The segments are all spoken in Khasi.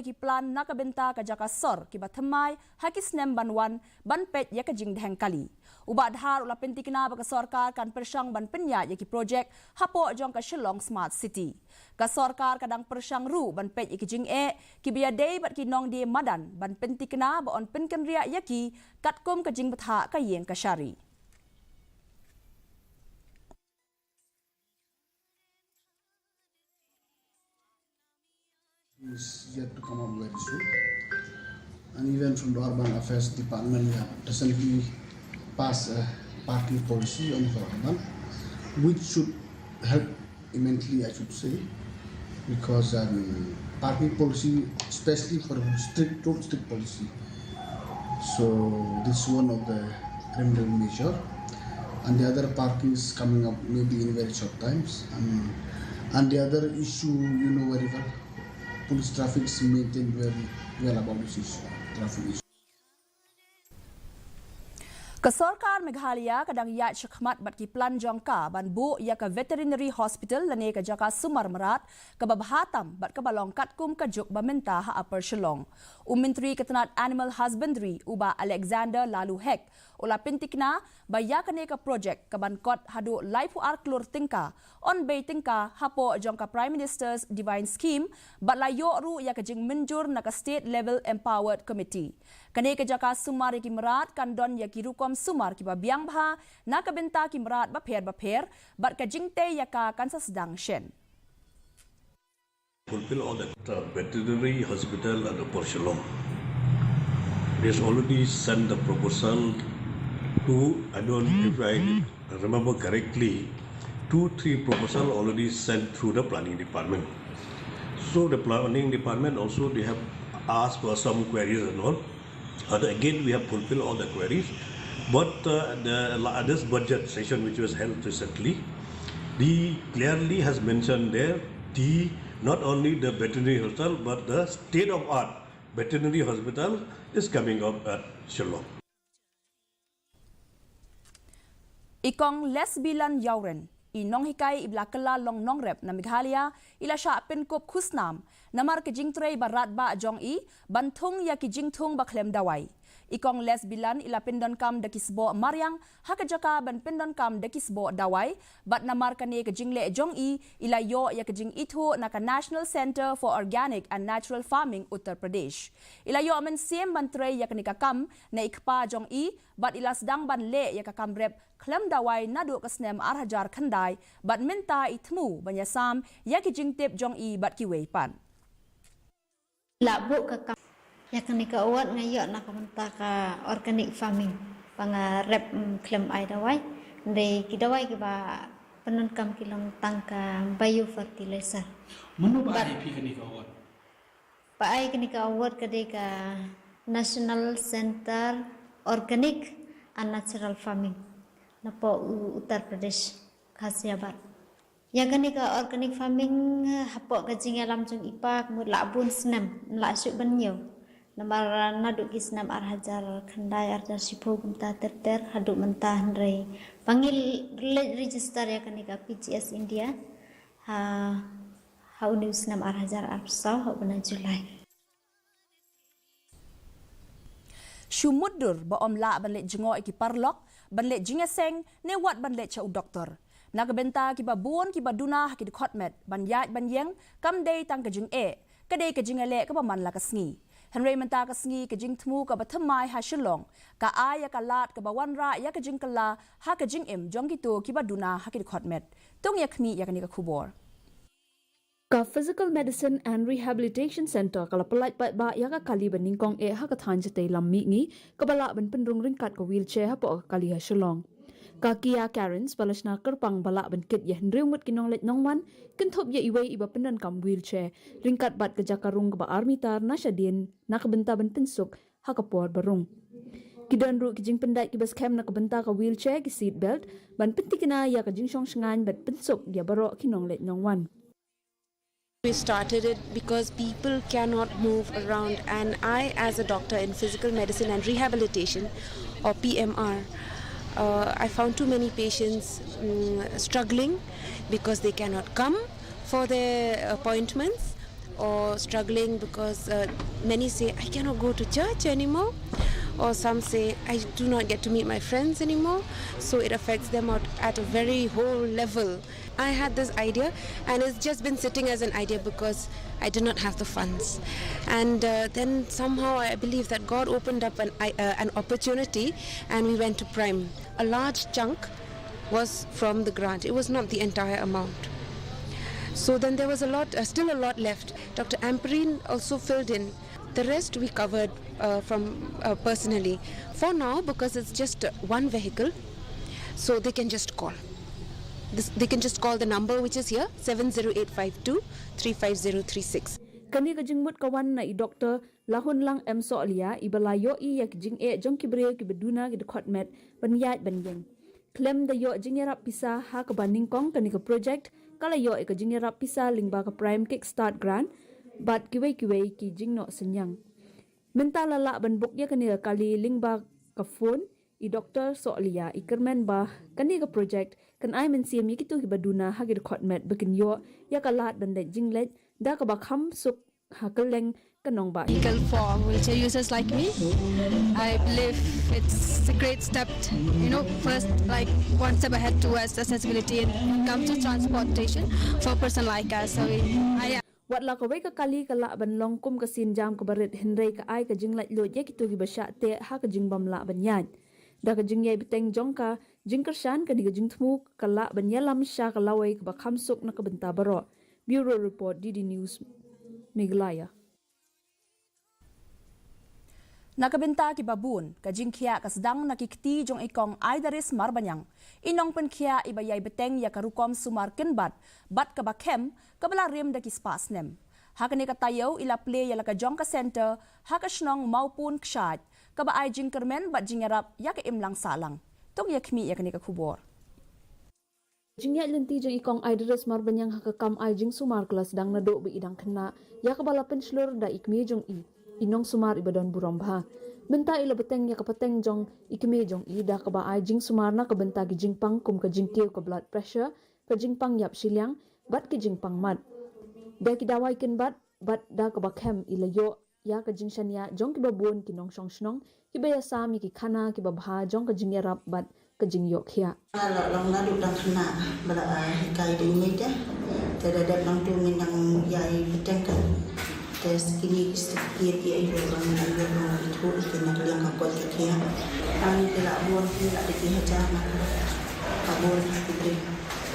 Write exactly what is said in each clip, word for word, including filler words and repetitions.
ki plan na ka bynta ka jaka sor kiba thymmai ha ki snem ban wan ban peit ïa ka jingdheng kali. U Bah Dhar u la pyntikna ba ka sorkar kan pyrshang ban pynïaid ïa ki projek hapoh jong ka Shillong Smart City. Ka sorkar ka dang pyrshang ruh ban peit ïa ki jingeh kiba ïadei bad ki nongdie madan ban pyntikna ba yn pynkynriah ïa ki katkum ka jingbthah ka ïing ka shari. Is yet to come up very soon. And even from the Urban Affairs Department, we have recently passed a parking policy on the urban, which should help immensely, I should say, because um, parking policy, especially for strict road, strict policy. So this is one of the remedial measure. And the other parking is coming up maybe in very short times. And, and the other issue, you know very well, police traffic is maintained very well about this issue, traffic issue. Ka sorkar Meghalaya ka dang ïaid shakhmat bad ki plan jong ka ban buh ïa ka veterinary hospital lane ka jaka sumar mrad kaba bha tam bad kaba long katkum ka juk ba mynta ha Upper Shillong. U Myntri ka tnat Animal Husbandry, u Bah Alexander Laloo Hek, u la pyntikna ba ïa kane ka projek kaban kot haduh laiphew ar klur tyngka, yn bei tyngka hapoh jong ka Prime Minister's Devine Scheme, bad la ïoh ruh ïa ka jingmynjur na ka State Level Empowered Committee. Kane ka jaka sumar ïa ki mrad kan don ïa ki rukom sumar kiba biang bha na ka bynta ki mrad bapher bapher, bad ka jingtei ïa ka kan sa sdang shen. Fulfill all the, uh, veterinary hospital at Upper Shillong. They has already sent the proposal to, I don't, if I remember correctly, two, three proposal already sent through the planning department. So the planning department also, they have asked for some queries and all. And again, we have fulfilled all the queries. But uh, the la- this budget session, which was held recently, the clearly has mentioned there the not only the veterinary hospital but the state of art veterinary hospital is coming up at Shillong. I Kong Lesbilan Ïawren, i nonghikai iba la kylla long nongrep na Meghalaya, i la shah pynkup khusnam namar ka jingtrei ba radbah jong i ban thung ïa ki jingthung ba khlem dawai. I Kong Lesbilan i la pyndonkam da ki sboh mariang ha ka jaka ban pyndonkam da ki sboh dawai, bad namar kane ka jingleh jong i, i la ïoh ïa ka jingithuh na ka National Centre for Organic and Natural Farming, Uttar Pradesh. I la ïoh mynsiem ban trei ïa kane ka kam na i kpa jong i, bad i la sdang ban leh ïa ka kam rep khlem dawai naduh ka snem ar hajar khyndai, bad mynta i thmu ban ïasam ïa ki jingtip jong i bad kiwei pat. La buh ka kam ïa kane ka award nga ïoh na ka bynta ka organic farming, ba nga rep, mm, khlem ai dawai. Hynrei ki dawai kiba pyndonkam ki long tang ka biofertilizer. Mano ba ai phi kane ka award? Ba ai kane ka award ka dei ka National Centre Organic and Natural Farming napoh U- Uttar Pradesh, Ghaziabad. Ïa kane ka organic farming, eh, hapoh ka jingïalam jong i pa ka mut la bun snem, la shu ban ñiew. Namar, eh, naduh ki snem ar hajar khyndai, ar hajar shiphew kumta ter ter haduh mynta, hynrei ba ngi leit register ïa kane ka P G S India ha ha une u snem ar hajar arphew saw ha u bnai July. Shu mutdur ba ym lah ban leit jngoh ïa ki paralok, ban leit jingïaseng, ne wat ban leit sha u doktor. Na ka bynta kiba bun kiba duna ha ki dkhot met, ban ïaid ban ïeng kam dei tang ka jingeh, ka dei ka jingïaleh kaba man la ka sngi. Hynrei mynta ka sngi ka jingthmu kaba thymmai ha Shillong ka ai ïa ka lad kaba wanrah ïa ka jingkylla ha ka jingim jong kito kiba duna ha ki dkhot met. To ngin ïakhmih ïa kane ka khubor. Ka Physical Medicine and Rehabilitation Centre ka la pyllait paidbah ïa ka kali ba nyngkong eh ha ka thaiñ shatei lam mihngi, kaba lah ban pynrung ryngkat ka wheelchair hapoh ka kali ha Shillong. Ka Kia Carens ba la shna kyrpang ba lah ban kit ïa hynriew ngut ki nongleit nongwan, kynthup ïa iwei iba pyndonkam wheelchair, ryngkat bad ka jaka rung kaba ar mitar na shadien na ka bynta ban pynsuk ha ka por ba rung. Ki don ruh ki jingpyndait kiba skhem na ka bynta ka wheelchair, ki seat belt, ban pyntikna ïa ka jingshong shngaiñ bad pynsuk ïa baroh ki nongleit nongwan. We started it because people cannot move around, and I, as a doctor in physical medicine and rehabilitation, or P M R, uh, I found too many patients mm, struggling because they cannot come for their appointments, or struggling because uh, many say, "I cannot go to church anymore," or some say, "I do not get to meet my friends anymore." So it affects them at, at a very whole level. I had this idea, and it's just been sitting as an idea because I did not have the funds. And uh, then somehow I believe that God opened up an, I- uh, an opportunity, and we went to Prime. A large chunk was from the grant, it was not the entire amount. So then there was a lot, uh, still a lot left. Doctor Ampareen also filled in. The rest we covered uh, from uh, personally. For now, because it's just uh, one vehicle, so they can just call. This, they can just call the number which is here, seven zero eight five two three five zero three six. Kane ka jingmut ka wan na i Doctor Lahunlang M Sohlia, i ba la ïohi ïa ki jingeh jong ki briew ki ba duna ki dkhot met ban ïaid ban ïeng. Khlem da ïoh jingïarap pisa ha kaba nyngkong, kane ka project ka la ïoh ïa ka jingïarap pisa lyngba ka Prime Kickstart Grant bad kiwei kiwei ki jingnoh synñiang. Mynta la lah ban book ïa kane ka kali lyngba ka phone. I Doctor Sohlia i kyrmen ba kane ka project kan ai mynsiem ïa kito ki ba duna ha ki dkhot met ba kin ïoh ïa ka lad ban leit jingleit da kaba kham suk ha kylleng ka nongbah. Vehicle for wheelchair users like me. I believe it's a great step, you know, first, like, one step ahead towards accessibility when it comes to transportation for a person like us. So, I Wat la kawei ka kali ka lah ban long kum ka sienjam kaba rit, hynrei ka ai ka jinglaitluid ïa kito ki ba shah teh ha ka jingbym lah ban ïaid. Da ka jingïai bteng jong ka jingkyrshan, kane ka jingthmu ka lah ban ïalam sha ka lawei kaba kham suk na ka bynta baroh. Bureau Report, D D News, Meghalaya. Na ka bynta ki ba bun, ka jingkhiah ka sdang na ki kti jong i Kong Aidaris Marbaniang, i nongpynkhiah i ba ïai bteng ïa ka rukom sumar kynbat bad kaba khem, kaba la rim da ki spah snem. Ha kane ka taïew i la plie ïa la ka jong ka center ha ka shnong Mawpun Kshaid, kaba ai jingkyrmen bad jingïarap ïa ka imlang sahlang. To ngin ïa khmih ïa kane ka khubor. Jingïaid lynti jong i Kong Aidaris Marbaniang ha ka kam ai jingsumar ka la sdang naduh ba i dang khynnah, ïa kaba la pynshlur da i kmie jong i, i nongsumar i ba don burom bha. Mynta i la bteng ïa ka pateng jong i kmie jong i da kaba ai jingsumar na ka bynta ki jingpang kum ka jingkiew ka blood pressure, ka jingpang ïap shiliang bad ki jingpang mat. Da ki dawai kynbat bad da kaba khem i la ïoh ïa ka jingshaniah jong ki ba bun ki nongshong shnong ki ba ïasam ïa ki khana ki ba bha jong ka jingïarap bad ka jingïoh khiah. Nga la long naduh dang khynnah ba la, ah, hikai da i mei te. Te da dep nangtu ngin dang ïai bteng ka. Te sa kine ki certificate ïa i ruh ba ngin ïoh long ithuh ïa ki na ka liang ka koit ka khiah. Ani ki la bun ki la da ki hajar na ka bun ki briew.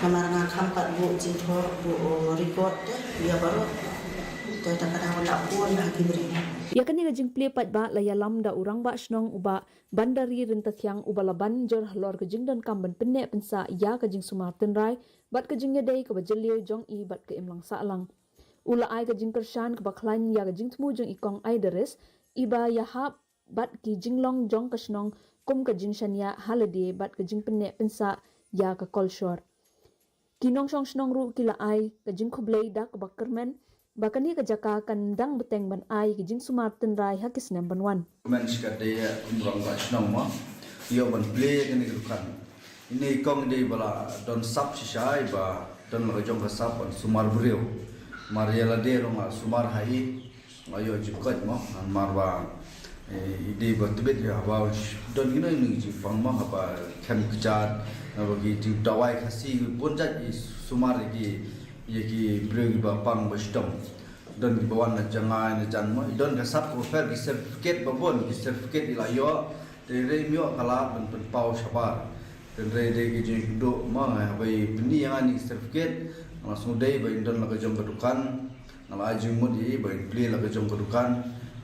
Namar nga kham pat buh jingthoh buh record te ïa baroh. Te da ka dang la bun ha ki briew. Ïa kane ka jingplie paidbah la ïalam da u rangbah shnong u Bah Bandari Ryntathiang, u ba la ban jur halor ka jingdonkam ban pynneh pynsah ïa ka jingsumar tynrai bad ka jingïadei kaba jylliew jong i bad ka imlang sahlang. U la ai ka jingkyrshan kaba khlaiñ ïa ka jingthmu jong i Kong Aidaris, i ba ïahap bad ki jinglong jong ka shnong kum ka jingshaniah ha lade bad ka jingpynneh pynsah ïa ka kolshor. Ki nongshong shnong ruh ki la ai ka jingkhublei da kaba kyrmen ba kane ka jaka kan dang bteng ban ai ki jingsumar tynrai ha ki snem ban wan. Kmen shikatdei kum rangbah shnong mo, ïoh ban plie kane ka dukan. Ine i kong i dei ba la don sap shisha, i ba don la ka jong ka sap ban sumar briew. Mar ïa lade ruh nga sumar ha i, nga ïoh jingkoit mo, namar ba, eh, i dei ba tbit ïa haba don kino kino ki jingpang mo, haba khem kjat, haba ki jingdawai Khasi bun jait i sumar ïa ki, ïa ki briew ki ba pang ba shitom. Don ki ba wan na jngai na jan mo, i don ka sap kaba pher, ki certificate ba bun, ki certificate i la ïoh, te i rei im ïoh ka lad ban pynpaw shabar. Te i rei dei ki jingkynduh mo, nga haba i pyni ïa nga ine i certificate, nga la sngewdei ba in don la ka jong ka dukan, nga la ai jingmut ïa i ba in plie la ka jong ka dukan,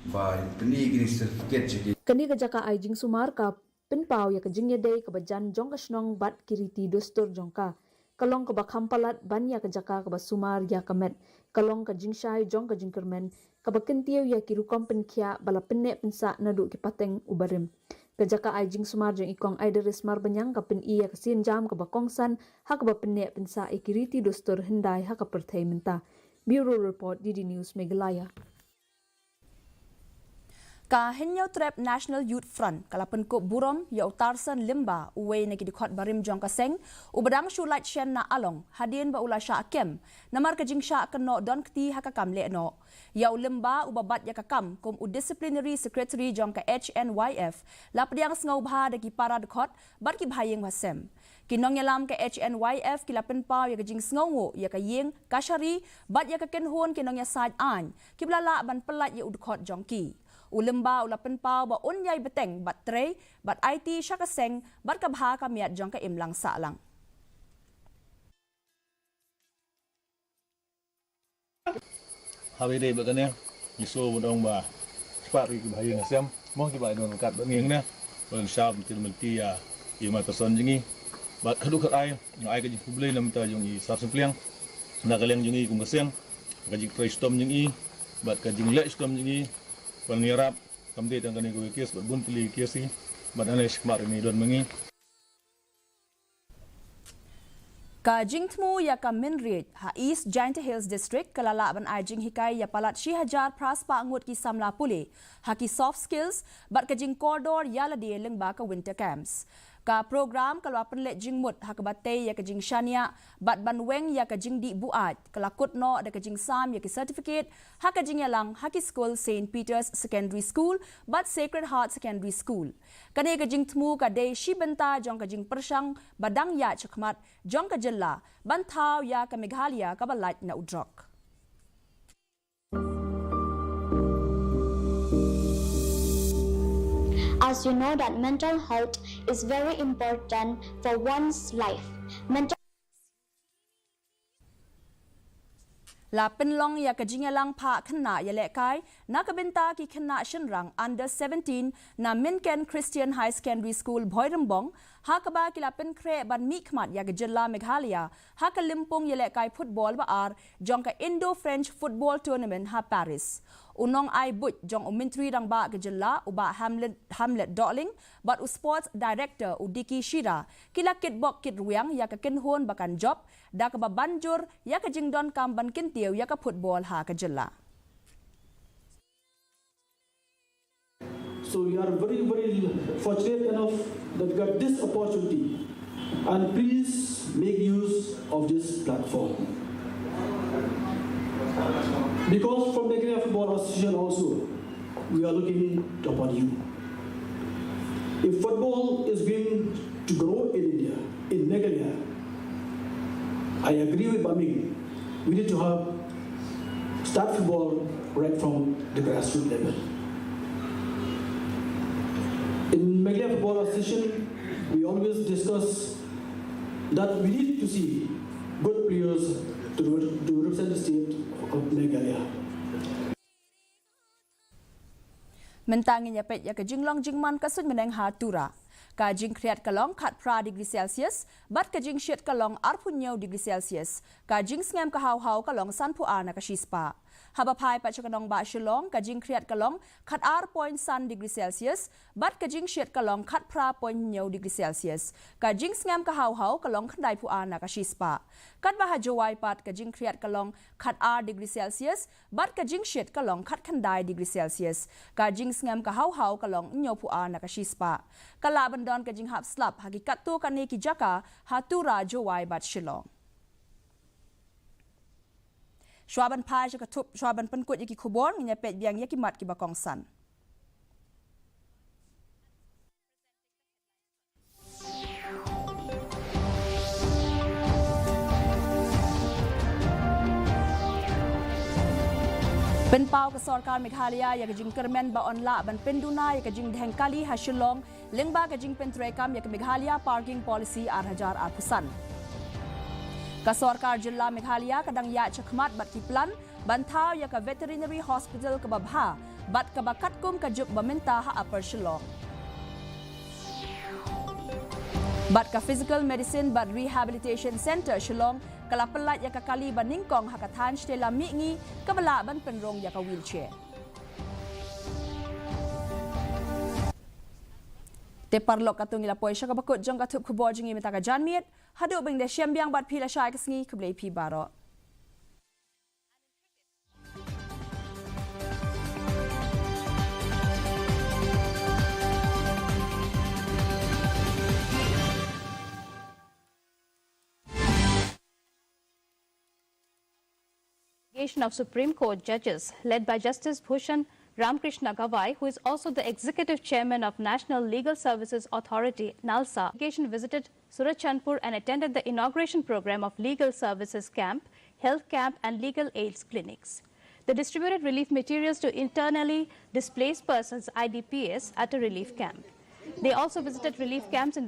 ba in pyni kine i certificate sha ki. Kane ka jaka ai jingsumar ka pynpaw ïa ka jingïadei kaba jan jong ka shnong bad ki riti dustur jong ka. Ka long kaba kham palat ban ïa ka jaka kaba sumar ïa ka met. Ka long ka jingshai jong ka jingkyrmen kaba kyntiew ïa ki rukom pynkhiah ba la pynneh pynsah naduh ki pateng u barim. Ka jaka ai jingsumar jong i Kong Aidaris Marbaniang ka pyni ïa ka sienjam kaba kongsan ha kaba pynneh pynsah ïa ki riti dustur hyndai ha ka pyrthei mynta. Bureau Report, D D News Meghalaya. Ka Hynñiewtrep National Youth Front ka la pynkup burom ïa u Tarson Lymba, uwei na ki dkhot barim jong ka seng, uba dang shu lait shen na Along hadien ba u la shah kem namar ka jingshah kynnoh don kti ha ka kam lehnoh. Ïa u Lymba, uba bat ïa ka kam kum u Disciplinary Secretary jong ka H N Y F, la pdiang sngewbha da ki para dkhot bad ki bhaïing bhasem. Ki nongïalam ka H N Y F ki la pynpaw ïa ka jingsngewnguh ïa ka ïing ka shari bad ïa ka kynhun ki nongïasaid aiñ kiba la lah ban pyllait ïa u dkhot jong ki. U Lymba u la pynpaw ba un ïai bteng bad trei bad aiti sha ka seng bad ka bha ka miat jong ka imlang sahlang. Haba ïadei bad kane, ngi sngewbha ban ong ba shaphang ki bhaïing bhasem, mo, kiba don ryngkat bad ngi hangne, ba ngin shah ban kynmaw ïa i Tarson jong ngi. Bad haduh katai, nga ai ka jingkhublei na ka bynta jong i Sar Syiempliang, na ka liang jong i kum ka seng, ka jingtrei shitom jong i bad ka jingleh shitom jong i, ban ngi ïarap kam dei tang kane kawei ka case bad bun tylli ki case, bad ane shakhmat ngi don ma ngi. Ka jingthmu ïa ka mynriej ha East Jaintia Hills District ka la lah ban ai jinghikai ïa palat shi hajar phra spah ngut ki samla pule ha ki soft skills bad ka jingkordor ïa lade lyngba ka winter camps. Ka program ka la pynleit jingmut ha kaba tei ïa ka jingshaniah bad ban weng ïa ka jingdih buaid, ka la kut noh da ka jingsam ïa ki certificate ha ka jingïalang ha ki skul Saint Peter's Secondary School bad Sacred Heart Secondary School. Kane ka jingthmu ka dei shi bynta jong ka jingpyrshang ba dang ïaid shakhmat jong ka jylla ban thaw ïa ka Meghalaya kaba lait na u drok. As you know that mental health is very important for one's life. Mental La pynlong ïa ka jingïalang phah khynnah ïalehkai na ka bynta ki khynnah shynrang under seventeen na Minken Christian High Secondary School, Bhoirymbong, ha kaba ki la pynkhreh ban mihkhmat ïa ka jylla Meghalaya ha ka lympung ïalehkai football ba ar jong ka Indo-French Football Tournament ha Paris. U nongai buit jong u Myntri Rangbah ka jylla, u Bah Hamlet, Hamlet Dohling, bad u Sports Director, u Dicky Shira, ki la kitbok kitrwiang ïa ka kynhun ba kan jop, da kaba ban jur ïa ka jingdonkam ban kyntiew ïa ka football ha ka jylla. So we are very, very fortunate enough that we got this opportunity, and please make use of this platform. Because from Meghalaya Football Association also, we are looking upon you. If football is going to grow in India, in Meghalaya, I agree with Bah Myng. We need to have start football right from the grassroots level. In Meghalaya Football Association, we always discuss that we need to see good players to, to represent the state of Meghalaya. Mynta ngin ïa peit ïa ka jinglong jingman ka suiñbneng ha Tura. Ka jingkhriat ka long khatphra degree Celsius, bad ka jingshit ka long arphew hynñiew degree Celsius. Ka jingsngem ka haw haw ka long sanphew ar na ka shispah. Haba phai pat sha ka nongbah Shillong, ka jingkhriat ka long khatar point san degree Celsius, bad ka jingshit ka long khatphra point hynñiew degree Celsius. Ka jingsngem ka haw haw ka long khyndaiphew ar na ka shispah. Katba ha Jowai pat ka jingkhriat ka long khatar degree Celsius, bad ka jingshit ka long khatkhyndai degree Celsius. Ka jingsngem ka haw haw ka long hynñiewphew ar na ka shispah. Ka lah ban don ka jinghap slap ha ki katto katne ki jaka ha Tura, Jowai bad Shillong. Shuwa ban phai sha ka thup, shuwa ban pynkut ïa ki khubor, ngin ïa peit biang ïa ki mat kiba kongsan. Pynpaw ka sorkar Meghalaya ïa ka jingkyrmen ba yn lah ban pynduna ïa ka jingdheng kali ha Shillong lyngba ka jingpyntreikam ïa ka Meghalaya Parking Policy ar hajar arphew san. Ka sorkar jylla Meghalaya ka dang ïaid shakhmat bad ki plan ban thaw ïa ka Veterinary Hospital kaba bha bad kaba katkum ka juk ba mynta ha Upper Shillong. Bad ka Physical Medicine bad Rehabilitation Centre Shillong ka la pyllait ïa ka kali ba nyngkong ha ka thaiñ shatei lam mihngi kaba lah ban pynrung ïa ka wheelchair. Te paralok, katto ngi la poi sha kaba kut jong ka thup khubor jong ngi mynta ka janmiet. Haduh ban da shem biang bad phi lashai ka sngi, khublei phi baroh. Association of Supreme Court Judges, led by Justice Bhushan Ramkrishna Gavai, who is also the Executive Chairman of National Legal Services Authority, NALSA, delegation visited Churachandpur and attended the inauguration program of Legal Services Camp, Health Camp, and Legal Aids Clinics. They distributed relief materials to internally displaced persons, I D Ps, at a relief camp. They also visited relief camps in